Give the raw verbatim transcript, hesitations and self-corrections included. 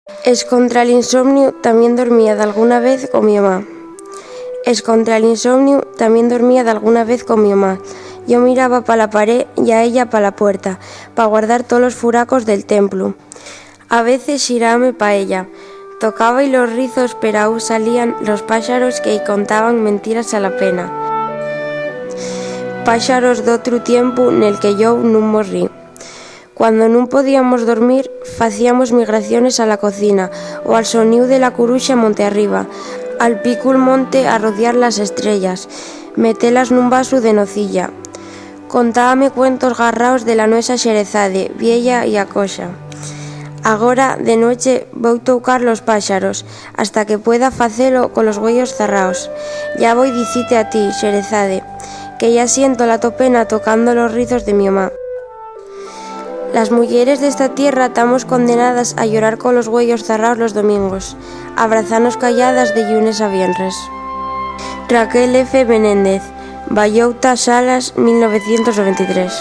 Escontra l'insomniu tamién dormía dalguna vez con mi mamá. Escontra l'insomniu tamién dormía dalguna vez con mi mamá. Yo miraba pa la paré y a ella pa la puerta, pa guardar tolos furacos del templu. A veces xiráame pa ella. Tocaba y los rizos peraú salían los páxaros que-y contaban mentiras a la pena. Páxaros d'otru tiempu nel que yo nun morrí. Cuando nun podíamos dormir, facíamos migraciones a la cocina o al soníu de la curuxa monte arriba, al picul monte a rodiar las estrellas, metelas nun vasu de nocilla. Contábame cuentos garraos de la nuesa Xerezade, vieya y acoxa. Agora, de nueche, vou toucar los páxaros, hasta que pueda facelo colos güeyos zarraos. Ya voi dicite a ti, Xerezade, que ya siento la to pena tocando los rizos de mi mamá. Las muyeres d'esta tierra tamos condenadas a llorar colos güeyos zarraos los domingos, abrazanos calladas de llunes a vienres. Raquel F. Menéndez, Bayouta, Salas, mil novecientos noventa y tres.